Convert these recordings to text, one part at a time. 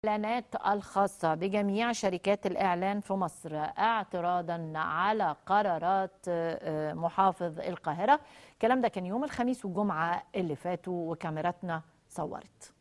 الإعلانات الخاصة بجميع شركات الإعلان في مصر اعتراضا على قرارات محافظ القاهرة. الكلام ده كان يوم الخميس والجمعة اللي فاتوا، وكاميراتنا صورت.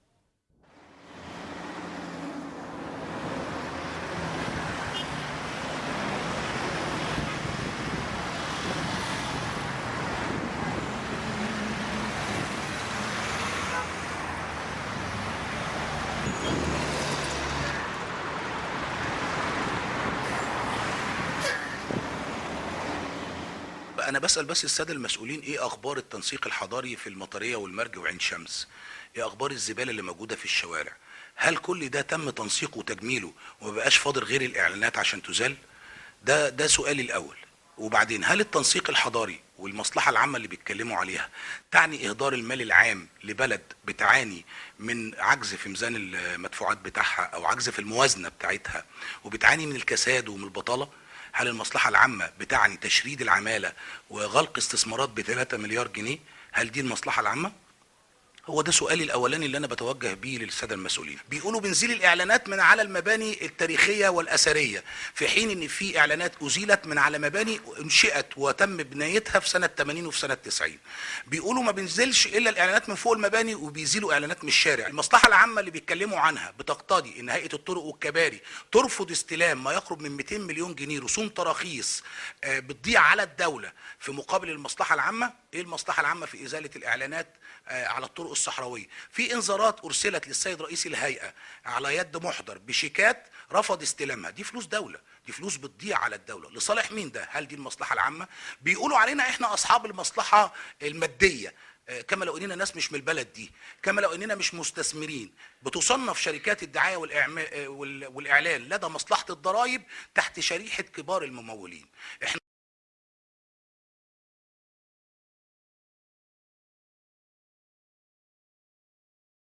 أنا بسأل بس السادة المسؤولين، إيه أخبار التنسيق الحضاري في المطرية والمرج وعين شمس؟ إيه أخبار الزبالة اللي موجودة في الشوارع؟ هل كل ده تم تنسيقه وتجميله وما بقاش فاضل غير الإعلانات عشان تزال؟ ده سؤالي الأول. وبعدين هل التنسيق الحضاري والمصلحة العامة اللي بيتكلموا عليها تعني إهدار المال العام لبلد بتعاني من عجز في ميزان المدفوعات بتاعها أو عجز في الموازنة بتاعتها، وبتعاني من الكساد ومن البطالة؟ هل المصلحة العامة بتعني تشريد العمالة وغلق استثمارات ب3 مليار جنيه؟ هل دي المصلحة العامة؟ هو ده سؤالي الأولاني اللي أنا بتوجه بيه للسادة المسؤولين. بيقولوا بنزيل الإعلانات من على المباني التاريخية والأثرية، في حين إن في إعلانات أزيلت من على مباني أنشئت وتم بنايتها في سنة 80 وفي سنة 90. بيقولوا ما بنزلش إلا الإعلانات من فوق المباني، وبيزيلوا إعلانات من الشارع. المصلحة العامة اللي بيتكلموا عنها بتقتضي إن هيئة الطرق والكباري ترفض استلام ما يقرب من 200 مليون جنيه رسوم تراخيص بتضيع على الدولة في مقابل المصلحة العامة. إيه المصلحة العامة في إزالة الإعلانات على الطرق الصحراوية؟ في انذارات أرسلت للسيد رئيس الهيئة على يد محضر بشيكات رفض استلامها. دي فلوس دولة، دي فلوس بتضيع على الدولة، لصالح مين ده؟ هل دي المصلحة العامة؟ بيقولوا علينا احنا أصحاب المصلحة المادية، كما لو اننا ناس مش من البلد دي، كما لو اننا مش مستثمرين. بتصنف شركات الدعاية والإعلان لدى مصلحة الضرائب تحت شريحة كبار الممولين. احنا